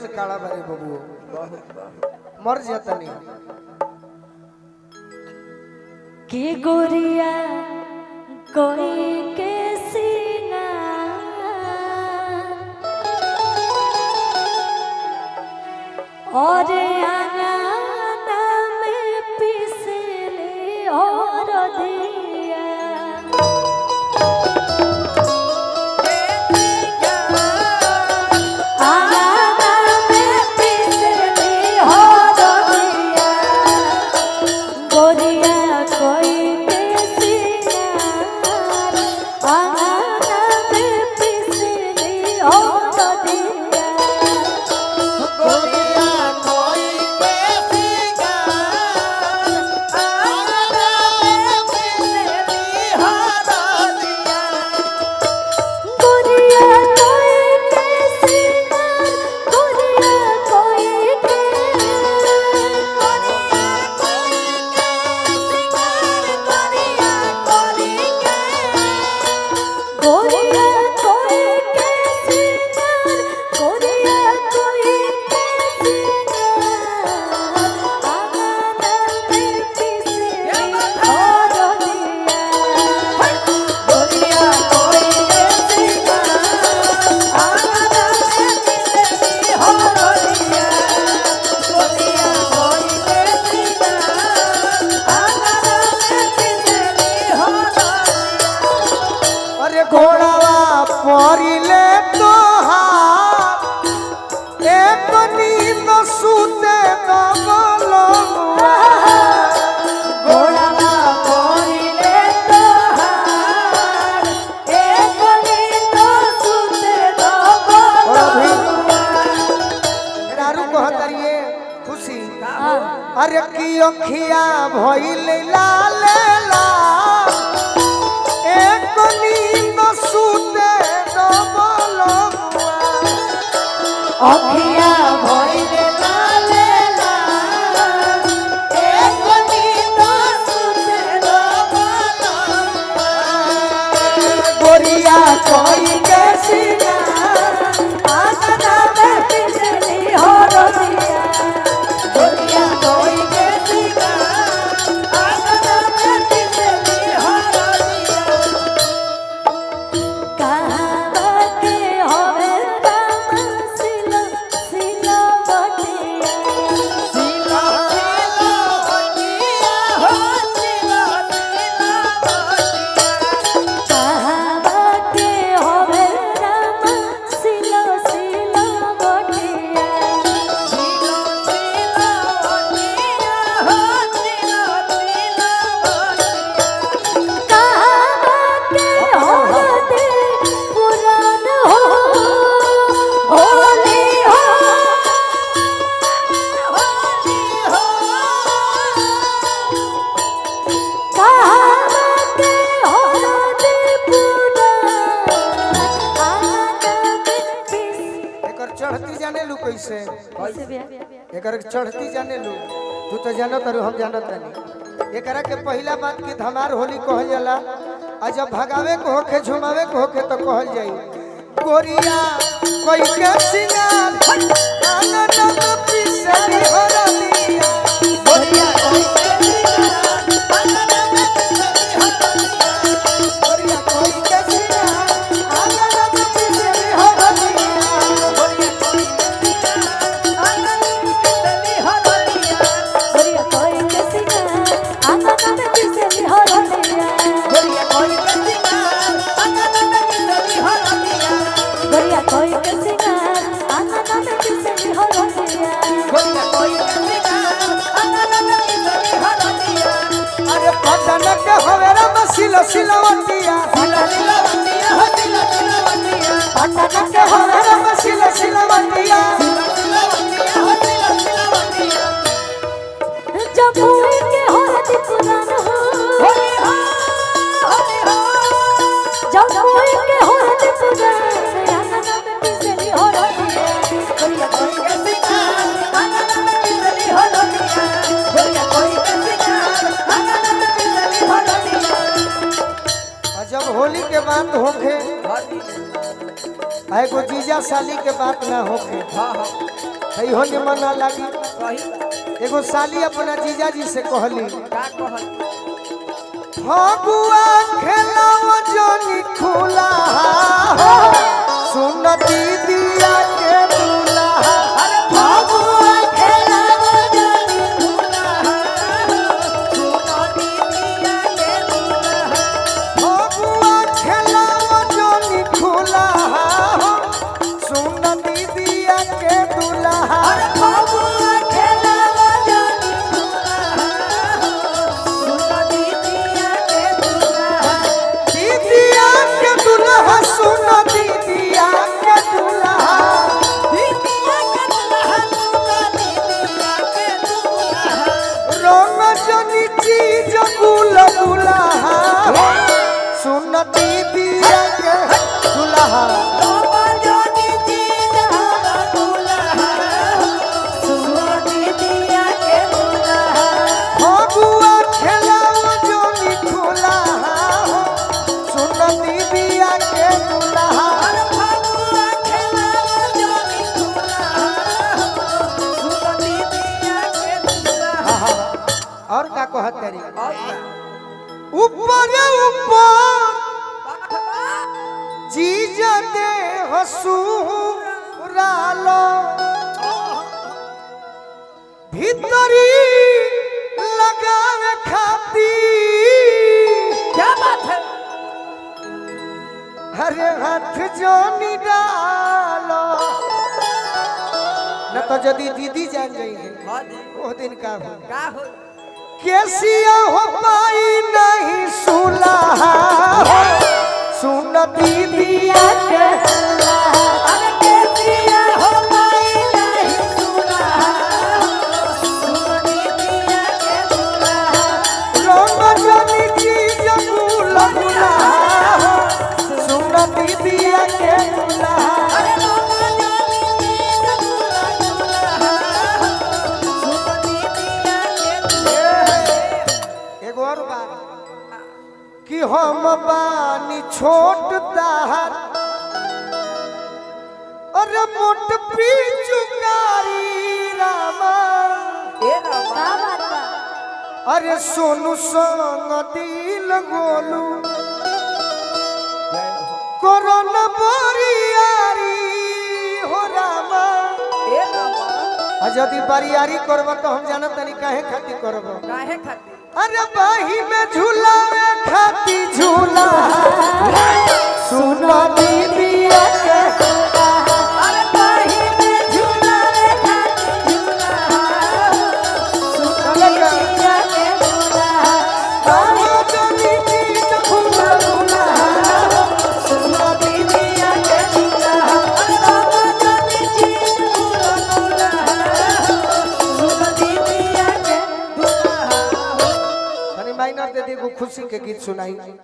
शरीर में काला बारे बबुओ मर जाता नहीं के गोरिया कोई के सीना और आंगना में पिसले और दिया आंगना में पिसले और दिया गोरिया कोई के सीना आंगना में पिसले और दिया गोरिया कोई के सिंगार आंगना में पिसली हरदिया गोरिया कोई के सिंगार गोरिया कोई के गोरिया कोई के सिंगार गोरिया कोई के गोरिया कोई के सिंगार गोरिया कोई के सिंगार आंगना में पिसली और दिया गोरिया कोई के सिंगार आंगना में पिसली हरदिया गोरिया कोई के सिंगार आंगना में पिसली हरदिया अरे घोड़ावा परिले तोहार एक नींद सुते दबलमुआ गोड़वा कोइले तोहार एक नींद सुते दबलुआ रारू कहतरिए खुशी अरे की अखिया भइल लाल लाल एक नींद सुते दबलमुआ अखिया भइले लाल लाल एक नींद सुते दबलुआ गोरिया कोई के सिंगार आंगना में पिसली हरदिया गोरिया कोई के सिंगार आंगना में पिसली हरदिया कहावते होवे राम सिला सिला बटिया सिला सिला बटिया हो सिला सिला बटिया कहावते होवे राम सिला सिला बटिया सिला सिला बटिया हो सिला सिला बटिया कहावते होवे पुरान हो होली हो होली हो कहावते होवे पुरान आंगना में पिस एकर चढ़ती जाने लू कैसे कैसे बिया एकर चढ़ती जाने लू तू तो जानत तारू हम जानत तानी एकरा के पहिला बात की धमार होली कहल जाला आ जब भगावे के होखे झुमावे के होखे तो कहल जाई गोरिया कोई के सिंगार आंगन में पिसली हरदिया गोरिया कोई के सिंगार आंगन में पिसली हरदिया गोरिया कोई के सिंगार आंगन में पिसली हरदिया गोरिया कोई के सिंगार आंगन में पिसली हरदिया गोरिया कोई के सिंगार आंगना में पिसली हरदिया गोरिया कोई के सिंगार आंगन में पिसली हरदिया गोरिया कोई के सिंगार आंगना में पिसली हरदिया गोरिया कोई के सिंगार आंगन में पिसली हरदिया अरे पटन के हवेरा में सिलो सिलवटिया सिला सिला बटिया हो सिला सिला बटिया पटन के हवेरा में सिलो सिलवटिया सिला सिला बटिया हो सिला सिला बटिया जमुई के हरदी पुरान हो होली हो होली हो जमुई के हरदी पुरान आंगना में पिसली हरदिया गोरिया कोई के सिंगार आंगन में पिसली हरदिया गोरिया कोई के सिंगार आंगन में पिसली हरदिया आ जब होली के बात होखे हरदिया आ एगो जीजा साली के बात ना होखे हाँ हाँ इहो निमन ना लागी। सही बात। एगो साली अपना जीजा जी से कहली, का कहल? फगुआ खेलाव जोनी खुला हो, सुन दीदिया के दूल्हा। अरे फगुआ खेलावो जानी खुला, सुनो दीदिया के दूल्हा। फगुआ खेलाव जोनी खुला हो, सुन दीदिया के दूल्हा। अरे फगुआ खेलावो जानी खुला, सुनो दीदिया के दूल्हा। दीदिया के दूल्हा, सुन दीदिया के दूल्हा। दीदिया के दूल्हा, सुनो दीदिया के दूल्हा। रंग जनी चीज गुल गुलाहा, सुन दीदिया के दूल्हा। बाबा जानी चीज गुला गुला, सुनो दीदिया के दूल्हा। फगुआ खेलाओ जोनी खुला, सुन दीदिया के दूल्हा। अरे फगुआ खेलावो जानी खुला, सुनो दीदिया के दूल्हा। और का कहत करी? और का? ऊपर ऊपर वाह, चीज दे हसूरालो, भीतरी लगावे खाती क्या बात है। हरे हाथ जोनी डालो न तो यदि दीदी जान जाई है हाँ जी। ओ दिन का हो का हो? केसिया हो पाई नहीं सुलहा हो, सुन दीदिया के। अरे केसिया हो पाई नहीं सुना, सुनो दीदिया के दूल्हा। रंग जनी चीज गुल गुला हो, सुन दीदिया के दूल्हा। अरे बाबा जानी चीज गुला गुला, सुनो दीदिया के दूल्हा। एगो और बात कि हम बानी छोट ताहर और मोट पीचुकारी रामा। ए रामा। का बात बा? अरे सोनू संग दिल गोलू कोरोना बरियारी हो रामा। ए रामा। आ यदि बरियारी करब तो हम जानत तनी काहे खातिर करब। काहे खातिर? अरे बाही में झूलावे खाती झूला, सुन दीदिया के। अरे पाही में झूला रे खाती झूला, सुनो दीदिया के दूल्हा। बाबा जनी चीज झूला झूला, सुनो दीदिया के दूल्हा। अरे बाबा जानी चीज गुला गुला, सुनो दीदिया के दूल्हा। तनी माइनर दे दी एगो खुशी के गीत सुनाई।